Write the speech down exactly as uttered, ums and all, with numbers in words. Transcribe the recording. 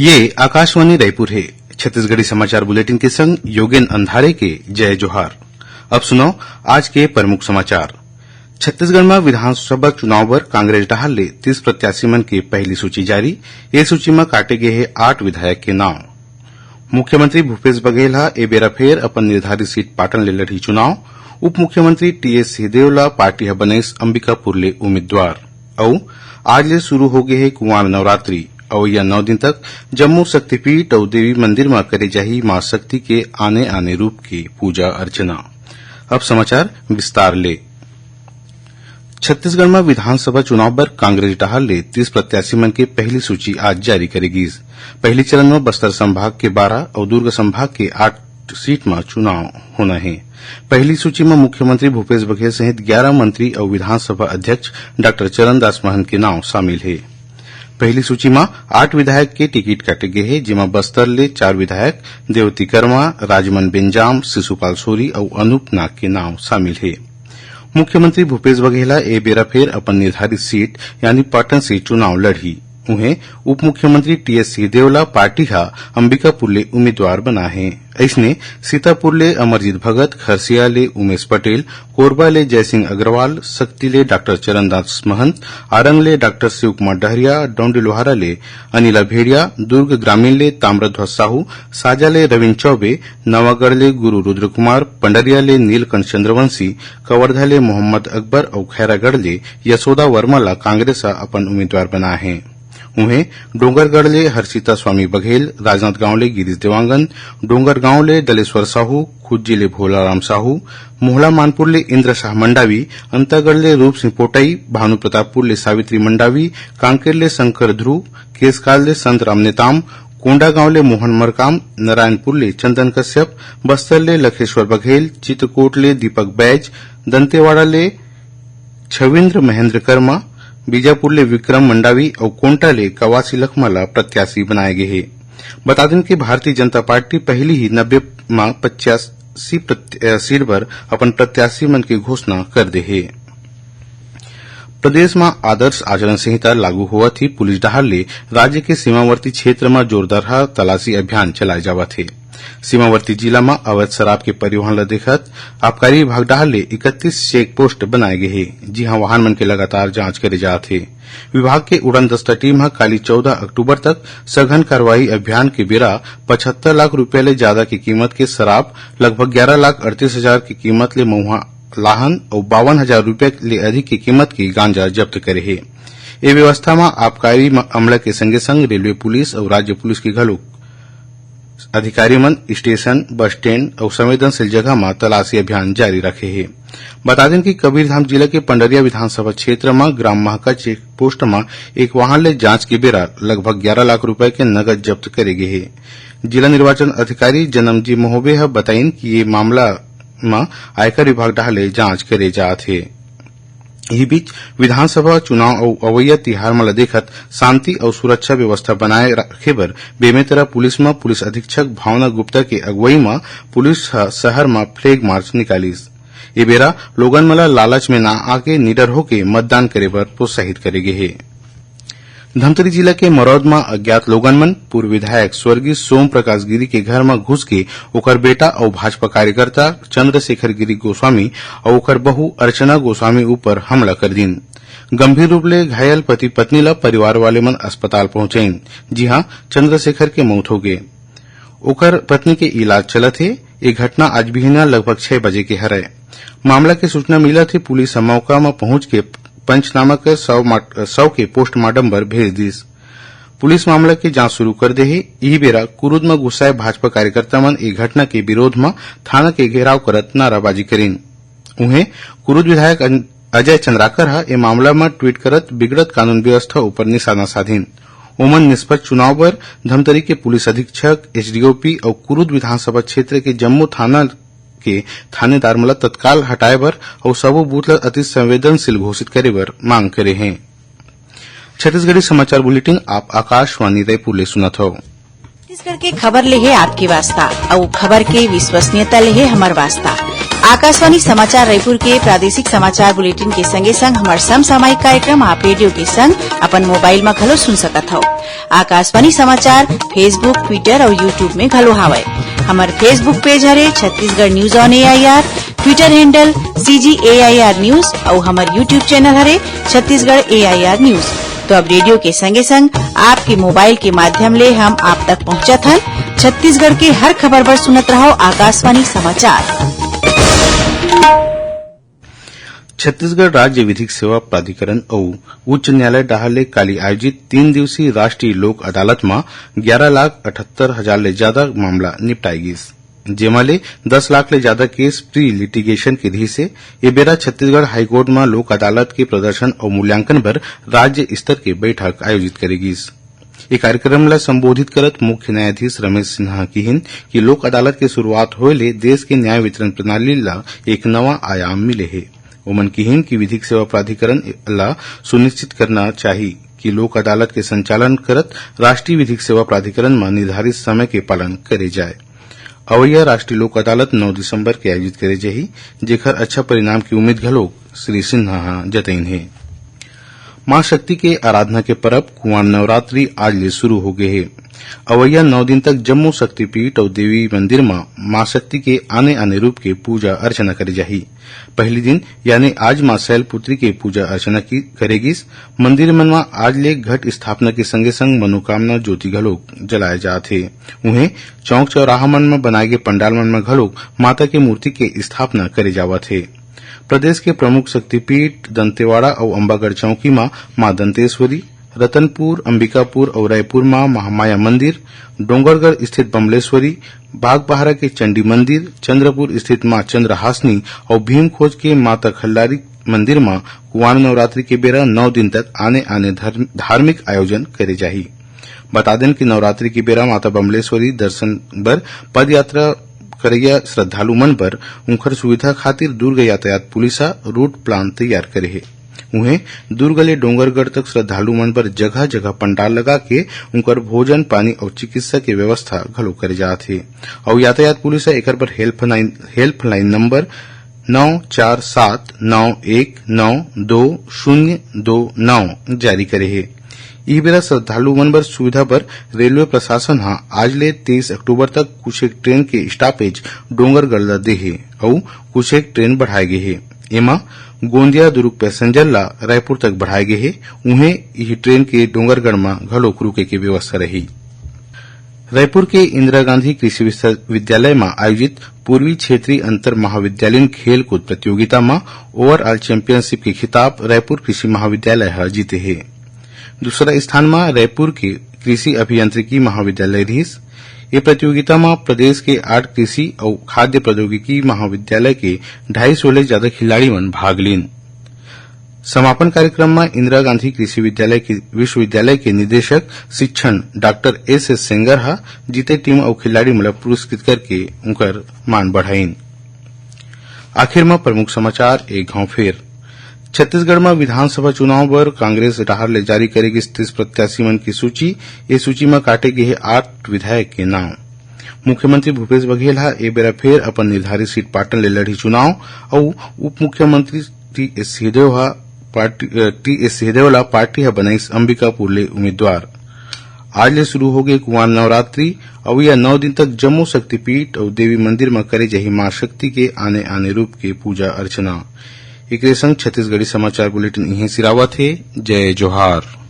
ये आकाशवाणी रायपुर हे। छत्तीसगढ़ी समाचार बुलेटिन के संग योगेन अंधारे के जय जोहार। अब सुनव आज के प्रमुख समाचार। छत्तीसगढ़ म विधानसभा चुनाव बर कांग्रेस डहार ले तीस प्रत्याशी मन के पहली सूची जारी। ये सूची म काटे गे हे आठ विधायक के नांव। मुख्यमंत्री भूपेश बघेल ह ए बेरा फेर अपन निर्धारित सीट पाटन ले लड़ही चुनाव। उप मुख्यमंत्री टीएस सिंहदेव ल पार्टी ह बनइस अंबिकापुर ले उम्मीदवार। अउ आज ले शुरू हो गे हे कुंवार नवरात्रि। अवइया नौ दिन तक जम्मो शक्तिपीठ अउ देवी मंदिर म करे जाही मां शक्ति के आने-आने रूप के पूजा अर्चना। अब समाचार विस्तार ले। छत्तीसगढ़ म विधानसभा चुनाव बर कांग्रेस डहार ले तीस प्रत्याशी मन के पहली सूची आज जारी करे गीस। पहली चरण म बस्तर संभाग के बारह अउ दुर्ग संभाग के आठ सीट म चुनाव होना हे। पहली सूची म मुख्यमंत्री भूपेश बघेल सहित ग्यारह मंत्री अउ विधानसभा अध्यक्ष डॉक्टर चरणदास महंत के नांव शामिल हे। पहली सूची म आठ विधायक के टिकट काटे गे हे, जेमा बस्तर ले चार विधायक देवती कर्मा, राजमन बेंजाम, शिशुपाल सोरी अउ अनूप नाग के नांव शामिल हे। मुख्यमंत्री भूपेश बघेल ह ए बेरा फेर अपन निर्धारित सीट यानी पाटन से चुनाव लड़ही। उहें, उप मुख्यमंत्री टीएस सिंहदेव ल पार्टी ह अंबिकापुर ले उम्मीदवार बनाए हे। अइसने, सीतापुर ले अमरजीत भगत, खरसिया ले उमेश पटेल, कोरबा ले जयसिंह अग्रवाल, सक्ती ले डॉक्टर चरणदास महंत, आरंग ले डॉक्टर शिवकुमार डहरिया, डौंडीलोहारा ले अनिला भेड़िया, दुर्ग ग्रामीण ले ताम्रध्वज साहू, साजा ले रविंद्र चौबे, नवागढ़ ले गुरु रुद्र कुमार, पंडरिया ले नीलकंठ चंद्रवंशी, कवर्धा ले मोहम्मद अकबर अउ खैरागढ़ ले यशोदा वर्मा ल कांग्रेस ह अपन उम्मीदवार बनाए हे। उहें, डोंगरगढ़ ले हर्षिता स्वामी बघेल, राजनांदगांव ले गिरीश देवांगन, डोंगरगांव ले दलेश्वर साहू, खुज्जी ले भोलाराम साहू, मोहला मानपुर ले इंद्र शाह मंडावी, अंतागढ़ ले रूप सिंह पोटई, भानुप्रतापपुर ले सावित्री मंडावी, कांकेर ले शंकर ध्रुव, केसकाल ले संतराम नेताम, कोंडागांव ले मोहन मरकाम, नारायणपुर ले चंदन कश्यप, बस्तर ले लखेश्वर बघेल, चित्रकोट ले दीपक बैज, दंतेवाड़ा ले छविंद्र महेंद्र कर्मा, बीजापुर ले विक्रम मंडावी अउ कोंटा ले कवासी लखमा ल प्रत्याशी बनाए गे हे। बता देन कि भारतीय जनता पार्टी पहली ही नब्बे म पचासी प्रत्य-, अ, सीट बर अपन प्रत्याशी मन के घोषणा कर दे हे। प्रदेश म आदर्श आचरण संहिता लागू होवत ही पुलिस डहार ले राज्य के सीमावर्ती क्षेत्र म जोरदारहा तलाशी अभियान चलाए जावत हे। सीमावर्ती जिला म अवैध शराब के परिवहन ल देखत आबकारी विभाग डहार ले इकतीस चेक पोस्ट बनाए गे हे, जिहां वाहन मन के लगातार जांच करे जात हे। विभाग के उड़न दस्ता टीम ह काली चौदह अक्टूबर तक सघन कार्रवाई अभियान के बेरा पचहत्तर लाख रुपया ले जादा के कीमत के शराब, लगभग ग्यारह लाख अड़तीस हजार के कीमत ले महुआ लाहन अउ बावन हजार रुपया ले अधिक के कीमत के गांजा जब्त करे हे। ए व्यवस्था म आबकारी म-, अमला के संगे संग रेलवे पुलिस अउ राज्य पुलिस के घलो अधिकारी मन स्टेशन, बस स्टैंड अउ संवेदनशील जगह म तलाशी अभियान जारी रखे हे। बता देन कि कबीरधाम जिला के पंडरिया विधानसभा क्षेत्र म ग्राम महका चेक पोस्ट म एक वाहन ले जांच के बेरा लगभग ग्यारह लाख रुपए के नगद जब्त करे गे हे। जिला निर्वाचन अधिकारी जनमजी मोहबे ह बताइन कि ये मामला म आयकर विभाग डहार ले जांच करे जात हे। इही बीच, विधानसभा चुनाव अउ अवइया तिहार मन ल देखत शांति अउ सुरक्षा व्यवस्था बनाए रखे बर बेमेतरा पुलिस म पुलिस अधीक्षक भावना गुप्ता के अगुवई म पुलिस ह शहर म फ्लैग मार्च निकालिस। ए बेरा लोगन मन ल लालच में ना आके निडर होके मतदान करे बर प्रोत्साहित करे गे हे। धमतरी जिला के मरौद म अज्ञात लोगन मन पूर्व विधायक स्वर्गीय सोम प्रकाश गिरी के घर म घुस के ओकर बेटा अउ भाजपा कार्यकर्ता चंद्रशेखर गिरी गोस्वामी अउ ओकर बहू अर्चना गोस्वामी ऊपर हमला कर दीन। गंभीर रूप ले घायल पति पत्नी ल परिवार वाले मन अस्पताल पहुंचाइन, जिहां चंद्रशेखर के मौत हो गे। ओकर पत्नी के इलाज चलत हे। ये घटना आज बिहनिया लगभग छह बजे के हरय। मामला के सूचना मिलत ही पुलिस ह मौका म पहुंच के पंचनामा कर शव मा-, शव के पोस्टमार्टम बर भेज दिस। पुलिस मामला के जांच शुरू कर दे हे। इही बेरा कुरुद म गुस्साए भाजपा कार्यकर्ता मन ए घटना के विरोध म थाना के घेराव करत नाराबाजी करिन। उहें, कुरुद विधायक अन-, अजय चंद्राकर ह ए मामला म ट्वीट करत बिगड़त कानून व्यवस्था ऊपर निशाना साधिन। ओमन निष्पक्ष चुनाव बर धमतरी के पुलिस अधीक्षक, एसडीओपी अउ कुरुद विधानसभा क्षेत्र के जम्मो थाना के थानेदार मन ल तत्काल हटाए बर अउ सबो बूथ ल अति संवेदनशील घोषित करे बर मांग करे हे। छत्तीसगढ़ी समाचार बुलेटिन आप आकाशवाणी रायपुर ले सुनत हव। छत्तीसगढ़ के खबर ले हे आपके वास्ता, अउ खबर के विश्वसनीयता ले हे हमर वास्ता। आकाशवाणी समाचार रायपुर के प्रादेशिक समाचार बुलेटिन के संगे संग हमर समसामयिक कार्यक्रम आप रेडियो के संग अपन मोबाइल म घलो सुन सकत हव। आकाशवाणी समाचार Facebook, Twitter अउ YouTube में घलो हावय। हमर Facebook page हरे Chhattisgarh news on A I R, Twitter handle C G A I R news अउ हमर YouTube channel हरे Chhattisgarh A I R news। तो अब रेडियो के संगे संग आपके मोबाइल के माध्यम ले हम आप तक पहुंचत हन। छत्तीसगढ़ के हर खबर बर सुनत रहो आकाशवाणी समाचार। छत्तीसगढ़ राज्य विधिक सेवा प्राधिकरण अउ उच्च न्यायालय डहार ले काली आयोजित तीन दिवसीय राष्ट्रीय लोक अदालत म ग्यारा लाख अठहत्तर हजार ले जादा मामला निपटाए गिस, जेमा ले दस लाख ले जादा केस pre litigation के रिहिस हे। ए बेरा छत्तीसगढ़ हाईकोर्ट म लोक अदालत के प्रदर्शन अउ मूल्यांकन बर राज्य स्तर के बैठक आयोजित करे गिस। ए कार्यक्रम ल संबोधित करत मुख्य न्यायाधीश रमेश सिन्हा किहिन कि लोक अदालत के शुरुआत होए ले देश के न्याय वितरण प्रणाली ल एक नवा आयाम मिले हे। ओमन किहिन कि विधिक सेवा प्राधिकरण ल सुनिश्चित करना चाही कि लोक अदालत के संचालन करत राष्ट्रीय विधिक सेवा प्राधिकरण म निर्धारित समय के पालन करे जाए। अवइया राष्ट्रीय लोक अदालत नौ दिसंबर के आयोजित करे जाही, जेखर अच्छा परिणाम के उम्मीद घलोक श्री सिन्हा ह जतइन हे। मां शक्ति के आराधना के परब कुंवार नवरात्रि आज ले शुरू हो गे हे। अवइया नौ दिन तक जम्मो शक्तिपीठ अउ देवी मंदिर म मां शक्ति के आने-आने रूप के पूजा अर्चना करे जाही। पहली दिन यानी आज मां शैलपुत्री के पूजा अर्चना की करे गिस। मंदिर मन म आज ले घट स्थापना के संगे-संग मनोकामना ज्योति घलोक जलाए जात हे। उहें, चौक चौराहा मन म बनाए गे पंडाल मन म घलोक माता के मूर्ति के स्थापना करे जावत हे। प्रदेश के प्रमुख शक्तिपीठ दंतेवाड़ा अउ अंबागढ़ चौकी म मां दंतेश्वरी, रतनपुर, अंबिकापुर अउ रायपुर म महामाया मंदिर, डोंगरगढ़ स्थित बमलेश्वरी, बागबाहरा के चंडी मंदिर, चंद्रपुर स्थित मां चंद्रहासनी अउ भीमखोज के माता खल्लारी मंदिर म कुंवार नवरात्रि के बेरा नौ दिन तक आने-आने धर्म-, धार्मिक आयोजन करे जाही। बता देन कि नवरात्रि के बेरा माता बमलेश्वरी दर्शन बर पदयात्रा करइया श्रद्धालु मन बर उंखर सुविधा खातिर दुर्ग यातायात पुलिस ह route plan तैयार करे हे। उहें, दुर्ग ले डोंगरगढ़ तक श्रद्धालु मन बर जगह-जगह पंडाल लगा के उंकर भोजन, पानी अउ चिकित्सा के व्यवस्था घलो करे जात हे। अउ यातायात पुलिस ह एकर बर helpline, helpline number नौ चार सात नौ एक नौ दो शून्य दो नौ जारी करे हे। इही बेरा श्रद्धालु मन बर सुविधा बर रेलवे प्रशासन ह आज ले तेईस अक्टूबर तक कुछ एक ट्रेन के stoppage डोंगरगढ़ ल दे हे अउ कुछ एक ट्रेन बढ़ाए गे हे। एमा गोंदिया दुर्ग passenger ल रायपुर तक बढ़ाए गे हे। उहें, इही ट्रेन के डोंगरगढ़ म घलोक रुके के व्यवस्था रही। रायपुर के इंदिरा गांधी कृषि विश्वविद्यालय म आयोजित पूर्वी क्षेत्रीय अंतर महाविद्यालयीन खेलकूद प्रतियोगिता म overall championship के खिताब रायपुर कृषि महाविद्यालय ह जीते हे। दूसरा स्थान म रायपुर के कृषि अभियांत्रिकी महाविद्यालय रिहिस। ये प्रतियोगिता म प्रदेश के आठ कृषि अउ खाद्य प्रौद्योगिकी महाविद्यालय के ढाई सौ ले जादा खिलाड़ी मन भाग लीन। समापन कार्यक्रम म इंदिरा गांधी कृषि विद्यालय के, विश्वविद्यालय के निदेशक शिक्षण डॉक्टर एस एस सेंगर ह जीते टीम अउ खिलाड़ी मन ल पुरस्कृत करके उंकर मान बढ़ाइन। आखिर म प्रमुख समाचार एक घांव फेर। छत्तीसगढ़ म विधानसभा चुनाव बर कांग्रेस डहार ले जारी करे गिस तीस प्रत्याशी मन की सूची। ये सूची म काटे गे हे आठ विधायक के नाम। मुख्यमंत्री भूपेश बघेल ह ए बेरा फेर अपन निर्धारित सीट पाटन ले लड़ही चुनाव अउ उप मुख्यमंत्री टी एस सिंहदेव ह पार्टी, अ, टी एस सिंहदेव ला पार्टी ह बनाइस अंबिकापुर ले उम्मीदवार। आज ले शुरू होगे कुंवार नवरात्रि, अवइया नौ दिन तक जम्मो शक्तिपीठ अउ देवी मंदिर म करे जाही मां शक्ति के आने-आने रूप के पूजा अर्चना। एकरे संग छत्तीसगढ़ी समाचार बुलेटिन इहें सिरावत हे। जय जोहार।